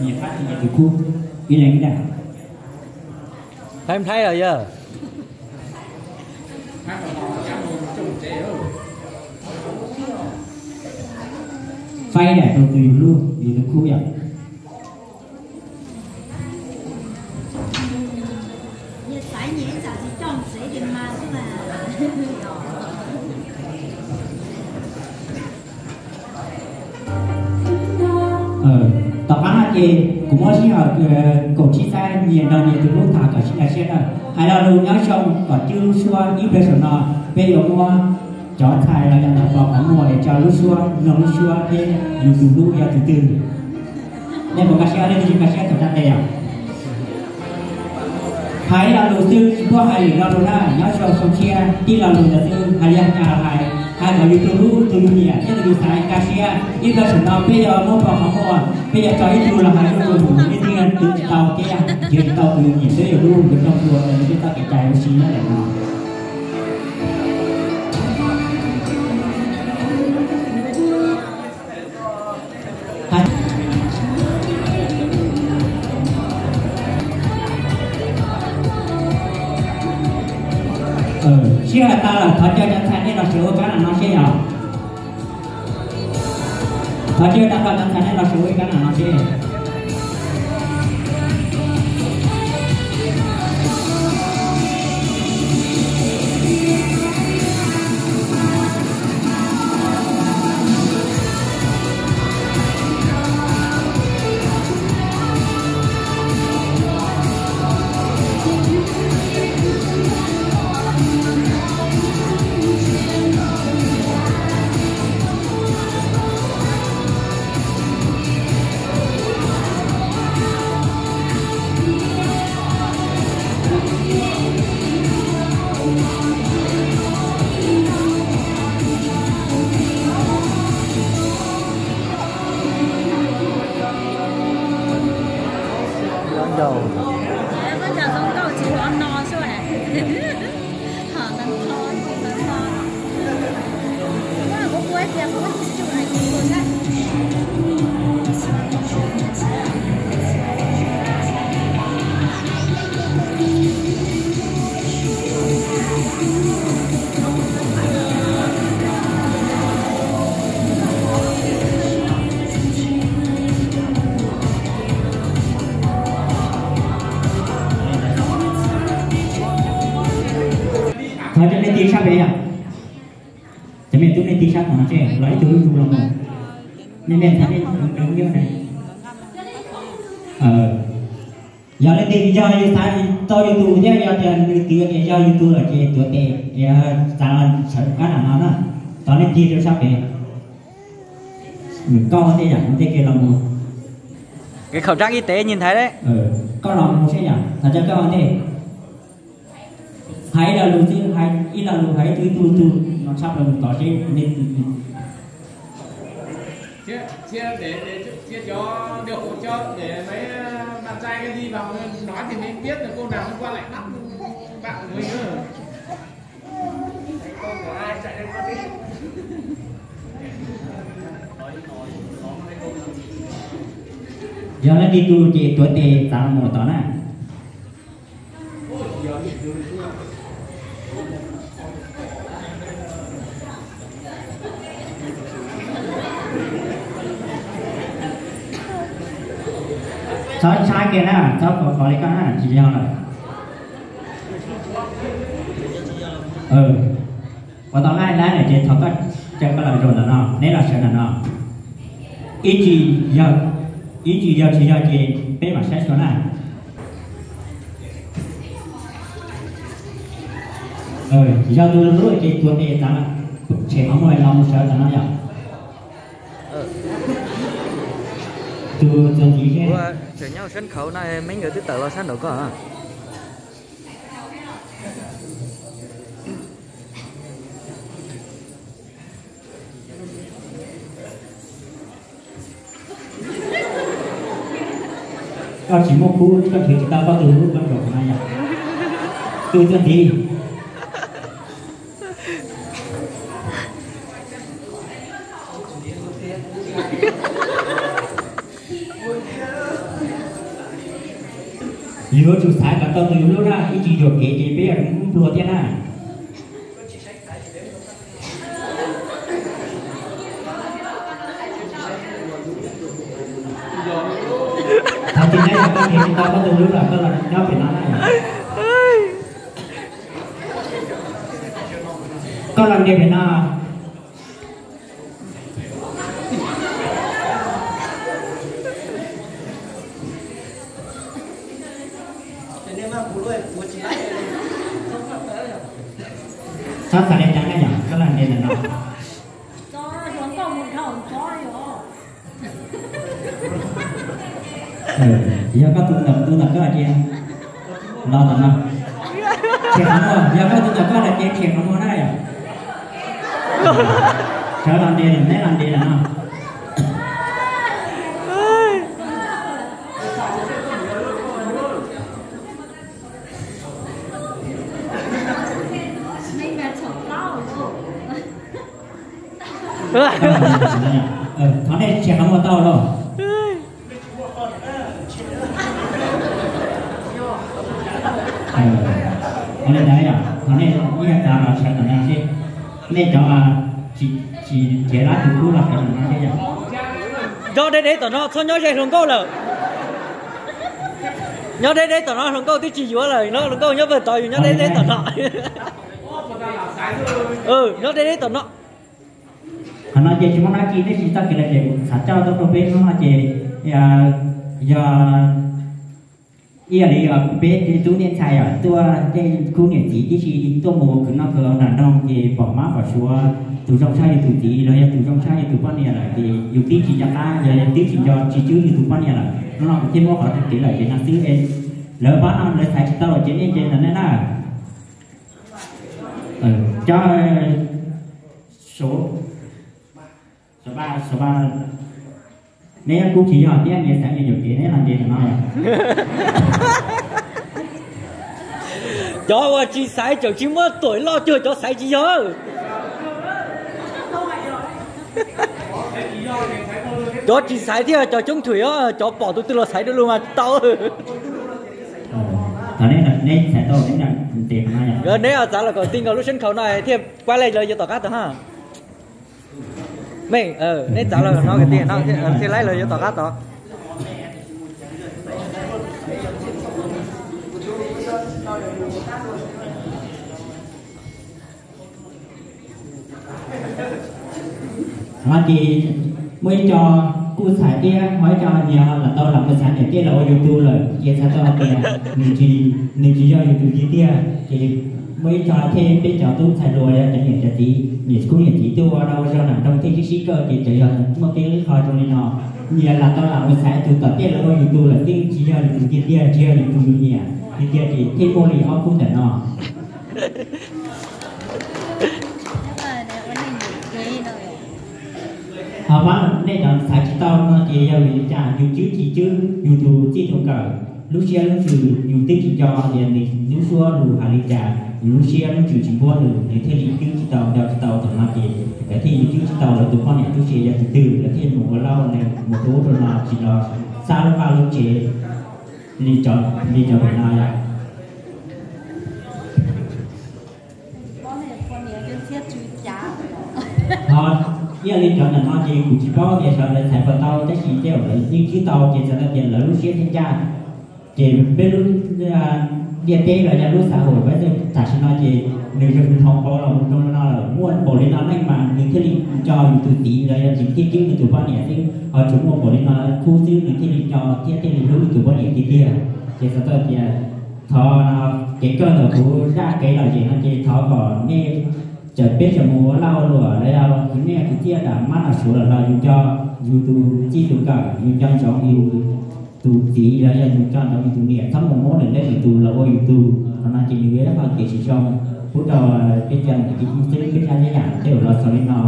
Nyias thab nyias tus khub ib leeg ib dag. Nplhaib nplhaib los yog? Faib daim rau tus yus hlub, yus tus khub yom. Tom qab no ces kuv muab sij hawm kaum tsib xab nyias nrog nyias tus hlub tham kom sib nkag siab na. Hais lo lus nyob zoo kom cwj lub suab ib pliag saum no, peb yuav muab cov ntxhais los yog ntawm pos qhov muag es tso lub suab, nug lub suab thiab yus tus hlub yog tus twg. Nej puas nkag siab, nej tsis nkag siab thov tsa tes os. Hais ib lo lus xwb tsis pub hais lwm lo lus na, nyob zoo xyoo tshiab tib lo lus ntawd xwb, hais li hais, hais kom yus tus hlub tus yus nyiam thiab tus yus xav nkag siab. Ib pliag saum no peb yuav muab pos qhov muag, peb yuav tso ib tug los hais ib tug mus, ib tug twv tsis tau thiab yog tsis tau tus yus nyiam thiab yus hlub yuav raug tua, yus twb txoj kev cai ua si nyob ntawm no. Sij hawm tag lawm, thov caw cov ntxhais nej los sawv ua kab nram no seb yom. Thov caw tag nrho cov ntxhais nej los sawv ua ib kab nram no seb. Thov cov nej tig sab pem yom. Cov me tub nej tig sab tom no seb, los ib tug ib tug los mus. Nej me ntxhais nej tig nyob ne. Yog leej twg yog yus xav tau yus tus thiab yog tias nws twv tias yog yus tus lawm ces tuav tes, txav los sawv kab nram no na. Thov nej tig rau sab pem. Koj ua ntej yom, ua ntej kiag los mus. Kev khawm rab ib tes nyi nthav lawm. Koj los mus seb yom, thov coj koj ua ntej. Hais ib lo lus xwb, hais ib lo lus, hais ib tug ib tug no tshaj plaws mus tod seb nej. Yog leej twg tus ces tuav tes txav los mus tod na. Txhob tshab kiag na, txhob khov khov li koj na, tsis yog lawm. Ua tau nqaij dab lawm ces thov koj caw koj los zaum ntawm no, neb los sawv ntawm no. Ib tsis yog, ib tsis yog tsis yog ces peb mam saib xyuas na. Yog tus hlub ces tuav tes txav, tshem qhov muag los mus sawv ntawm no yom. Tus txuas ntxiv seb. Tseem nyob sab khauv no, me nkawd twb tawm los sab nraum koj. Koj tsis muaj khub, koj nrhiav tsis tau koj tus hlub koj zaum no yom. Tus txuas ntxiv. Yuav tsum xaiv kom tau tus yus hlub na, ib tsis yuam kev ces peb yuav nplua thiab na. Thov tsis neb yog koj nrhiav tsis tau koj tus hlub los koj los nyob pem no na. Koj los nrhiav pem no. Txhob xav li cas na yom, koj los nrhiav ntawm no. Yog koj tus ntawm tus ntawm koj ces los ntawm no. Rhiab qhov muag, yog koj tus ntawm koj ces rhiab qhov muag na yom. Sawv los nrhiav, neb los nrhiav ntawm no. Thov nej rhiab qhov muag tau los. Li ntawd yom, thov nej ib yam tas los sawv ntawm no seb, nej cov tsis nrhiav lab tus hlub los sawv ntawm no seb yom. Nyob deb deb tom no, txhob nyob ze hluas nkauj lawm. Nyob deb deb tom no, hluas nkauj twb tsis yuav lawm, hluas nkauj nyob pawg tod, yus nyob deb deb tom no. Nyob deb deb tom no. Qhov no ces tsis muaj dab tsi, nej tsis txhob kev lawm ces kuv xav coj tuaj rau peb hnub no ces yog ib yam li peb tej tub tej ntxhais tuaj, tej khub niam txiv tib si tuaj mus khwv noj khwv haus nram nroog ces pom mab pom suav, tus zoo tshaj yus tus txiv los yog tus zoo tshaj yus tus poj niam lawm ces yus twb tsis nco qab, yog twb tsis nco tsis tswb yus tus poj niam lawm. Hnub no kuv thiaj muab qhov kev lawm ces no xwb es lawv pab no lawv xaiv tsis tau ces nej ces ntawm nej na. Cov, neb kuj tsis yog thiab, nyias xaiv nyias yuam kev, neb los nrhiav ntawm no. Cov uas tsis xaiv tseem tsis muab tuam loj cuag cov xaiv tsis yog. Cov tsis xaiv thiab cov coob thuam, cov pom tus twg los xaiv dua lug mas tau. Neb txav los kom ti nkaus lub sab nkhaus no thiaj pab lawv yuav tom qab tod ha. Mej, neb txav los no ti no thiaj laib lawv yuav tom qab tod. Ho ces muaj ib co kuj xaiv thiab, ho ib co nyias lam tau lam mus xaiv niam tij los ua yus tug lawm ces txhais tau hais tias nws tsis yog yus tus tiag tiag. Ces muaj ib co thiab peb cov tub ntxhais hluas, cov niam cov txiv, niam khub niam txiv tuaj ua dab ua zog nram nroog thiaj sib sib kawm ces txawm yog muaj kev qhov zoo li no, nyias lam tau lam mus xaiv tus tom tej los ua yus tug lawm twb tsis yog yus tus tiag tiag, tsis yog yus tus nyiam tiag tiag ces thiaj muaj li ob khub ntawm no. Ho pab nej cov xaiv tsis tau no ces yog vim li cas? Yus tswb tsis tswb yus tus txij tus nkawm, lub siab lub ntsws yus twb tsis nco tias nws lub suab lus hais li cas, yus lub siab lub ntsws tsis npuab nws, nws thiaj li tswb tsis tau, nco tsis tau. Thaum no ces lawv thiaj li tswb tsis tau lawv tus poj niam tub se yog tus twg, lawv thiaj mus ua laub ua nees mus rau ub rau no tsis los xab lub vaj lub tsev li cov pem no yom. Ho ib yam li cov ntawm no ces kuv tsis paub tias xyov lawv xaiv puas tau, tab sis tej zaum lawv yeej tswb tau ces txhais tau tias lawv lub siab thiaj ncaj. Ces peb lub ntiaj teb los yog lub xã hội peb tam sim no ces nws zoo nthoo npaum los mus rau no lawm, muaj npaum li no leej mas nws thiaj li nco yus tus txiv los yog nws thiaj tswb nws tus poj niam xwb, ho tsuas muaj npaum li no khub xwb nws thiaj li nco thiab thiaj li hlub nws tus poj niam tiag tiag. Ces txhais tau tias thov, kev kawg ntawm kuv zaj kev lom zem no ces thov kom nej txawm peb tseem mus ua laj ua luam los yog kwv nej kwv tij dam mab dam suav lawm los yus nco yus tus txij tus nkawm, yus nco ntsoov yus tus txiv los yog yus nco ntsoov yus tus niam, txhob mus muab lwm leej lwm tus los ua yus tug. Qhov no ces nws yuav ib qho kev tsis zoo pub rau peb cov niam txiv tub xwb, peb zaj zaj yam tej zaum los xaus li no.